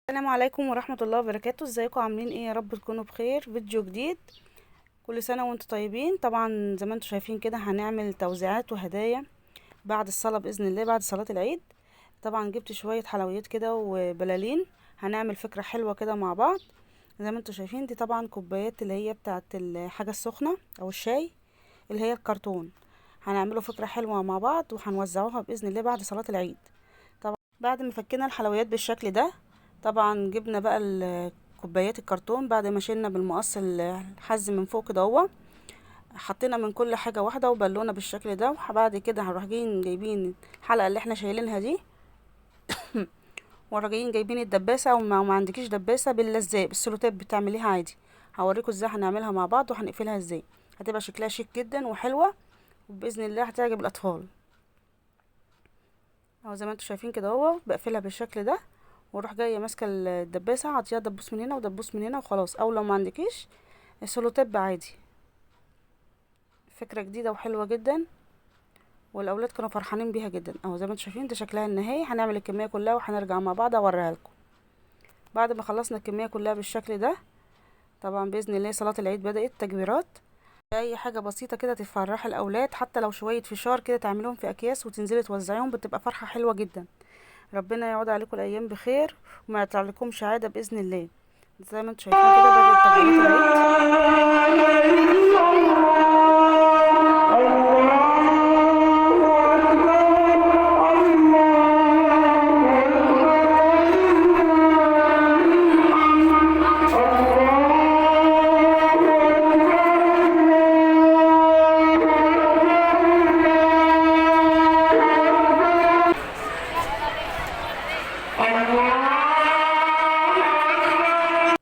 السلام عليكم ورحمة الله وبركاته. ازيكم عاملين ايه؟ يا رب تكونوا بخير. فيديو جديد، كل سنة وانتم طيبين. طبعا زي ما انتم شايفين كده هنعمل توزيعات وهدايا بعد الصلاة بإذن الله، بعد صلاة العيد. طبعا جبت شوية حلويات كده وبلالين، هنعمل فكرة حلوة كده مع بعض. زي ما انتم شايفين دي طبعا كوبايات اللي هي بتاعت الحاجة السخنة او الشاي اللي هي الكرتون، هنعمله فكرة حلوة مع بعض وهنوزعوها بإذن الله بعد صلاة العيد. طبعا بعد ما فكينا الحلويات بالشكل ده، طبعا جبنا بقى الكوبايات الكرتون بعد ما شلنا بالمقص الحز من فوق كده اهو، حطينا من كل حاجة واحدة وبالونه بالشكل ده. وبعد كده هنروح جايين جايبين الحلقة اللي احنا شايلينها دي وراجعين جايبين الدباسه، او ما عندكيش دباسه باللزاق بالسلوتيب بتعمليها عادي. هوريكم ازاي هنعملها مع بعض وهنقفلها ازاي، هتبقى شكلها شيك جدا وحلوه وباذن الله هتعجب الاطفال. اهو زي ما انتم شايفين كده اهو بقفلها بالشكل ده، واروح جاية ماسكه الدباسه عطيها دبوس من هنا ودبوس من هنا وخلاص. او لو ما عندكيش السلوتيب عادي. فكرة جديدة وحلوه جدا والاولاد كانوا فرحانين بيها جدا. اهو زي ما انتم شايفين ده شكلها النهائي. هنعمل الكمية كلها وهنرجع مع بعض اوريها لكم. بعد ما خلصنا الكمية كلها بالشكل ده، طبعا باذن الله صلاة العيد بدات، تكبيرات، اي حاجة بسيطة كده تفرح الاولاد، حتى لو شوية فشار كده تعملهم في اكياس وتنزلي توزعيهم، بتبقى فرحه حلوة جدا. ربنا يعود عليكم الايام بخير وما يطلعلكمش عادة باذن الله. زي ما انتم شايفين كده بدات تكبيرات العيد.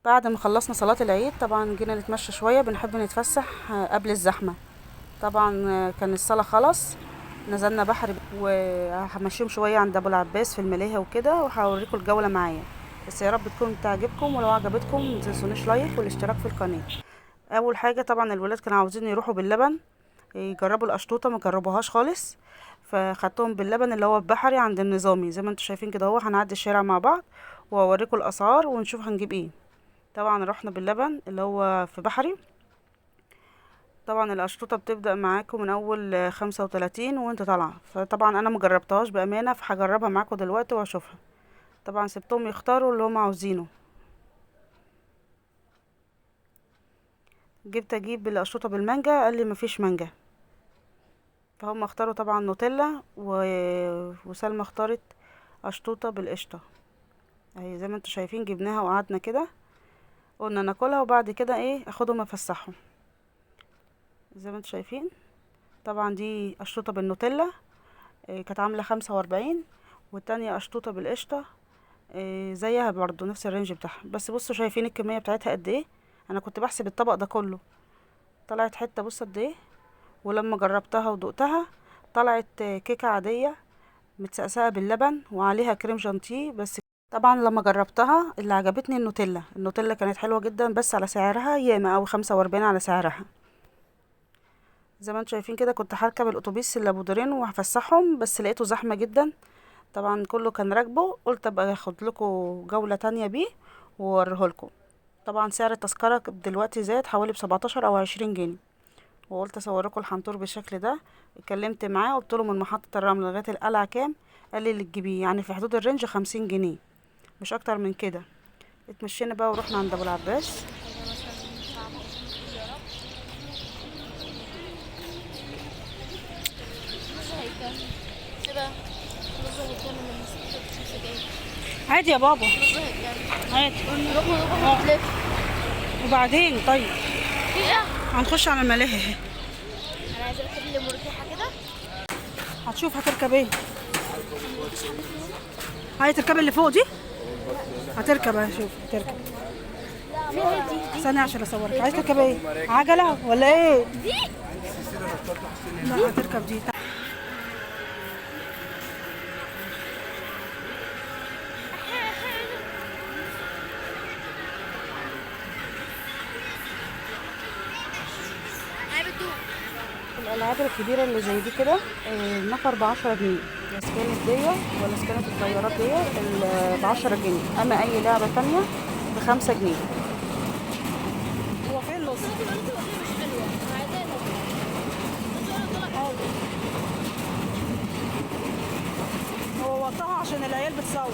بعد ما خلصنا صلاة العيد طبعا جينا نتمشى شوية، بنحب نتفسح قبل الزحمة. طبعا كان الصلاة خلاص، نزلنا بحر وهمشيهم شوية عند ابو العباس في الملاهي وكده، وهوريكم الجولة معايا. بس يا رب تكون تعجبكم، ولو عجبتكم متنسونيش لايك والاشتراك في القناة. اول حاجة طبعا الولاد كانوا عاوزين يروحوا باللبن يجربوا القشطوطة، ما جربوهاش خالص، فخدتهم باللبن اللي هو البحري عند النظامي. زي ما انتم شايفين كده اهو، هنعدي الشارع مع بعض واوريكم الاسعار ونشوف هنجيب ايه. طبعا رحنا باللبن اللي هو في بحري. طبعا القشطوطه بتبدا معاكم من اول 35 وانت طالعه، فطبعا انا مجربتهاش بامانه، فهجربها معاكم دلوقتي واشوفها. طبعا سبتهم يختاروا اللي هم عاوزينه. جبت اجيب القشطوطه بالمانجا، قال لي مفيش مانجا، فهم اختاروا طبعا نوتيلا وسلمى اختارت قشطوطه بالقشطه. اهي زي ما انتم شايفين جبناها وقعدنا كده قلنا ناكلها، وبعد كده ايه اخدهم افسحهم. زي ما انتم شايفين طبعا دي قشطوطه بالنوتيلا، إيه كانت عامله 45، والتانية قشطوطه بالقشطه، إيه زيها برضو نفس ال range بتاعها. بس بصوا شايفين الكمية بتاعتها قد ايه، انا كنت بحسب الطبق ده كله طلعت حتة، بصوا قد ايه. ولما جربتها ودقتها طلعت كيكة عادية متسقسقه باللبن وعليها كريم شانتيه. بس طبعا لما جربتها اللي عجبتني النوتيلا، النوتيلا كانت حلوة جدا، بس على سعرها ياما او 45 على سعرها. زي ما انتم شايفين كده كنت هركب الاتوبيس اللي ابو دورين وهفسحهم، بس لقيته زحمة جدا، طبعا كله كان راكبه، قلت ابقى اخد لكم جولة تانية بيه واوريه لكم. طبعا سعر التذكرة دلوقتي زاد حوالي ب17 او 20 جنيه، وقلت اصوركم الحنطور بالشكل ده. اتكلمت معاه قلت له من محطة الرمل لغاية القلعة كام، قال لي اللي تجيبيه يعني في حدود ال range 50 جنيه مش اكتر من كده. اتمشينا بقى ورحنا عند ابو العباس. عادي يا بابا، عادي. وبعدين طيب هنخش على الملاهي. انا عايزه اركب اللي مرتاحة كده. هتشوف هتركب ايه. عايزه تركب اللي فوق دي؟ هتركب، هشوف هتركب. ثانية عشان اصورك. عايز تركب ايه؟ عجلة ولا ايه؟ دي؟ لا هتركب دي. الالعاب الكبيرة اللي زي دي كده النفر ب10 جنيه. كانت دي ولا كانت الطيارات دي ب10 جنيه، اما اي لعبة تانية ب5 جنيه. هو فين نص؟ مش حلوة، انا عايزاها. هو وطاها عشان العيال بتصور.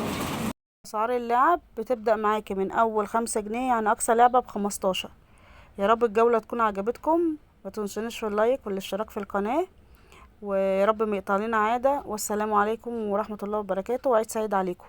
اسعار اللعب بتبدأ معاكي من اول 5 جنيه، يعني اقصى لعبة ب15. يا رب الجولة تكون عجبتكم، ما تنسونيش في اللايك والاشتراك في القناة، ويا رب ما يقطع لنا عادة. والسلام عليكم ورحمة الله وبركاته، وعيد سعيد عليكم.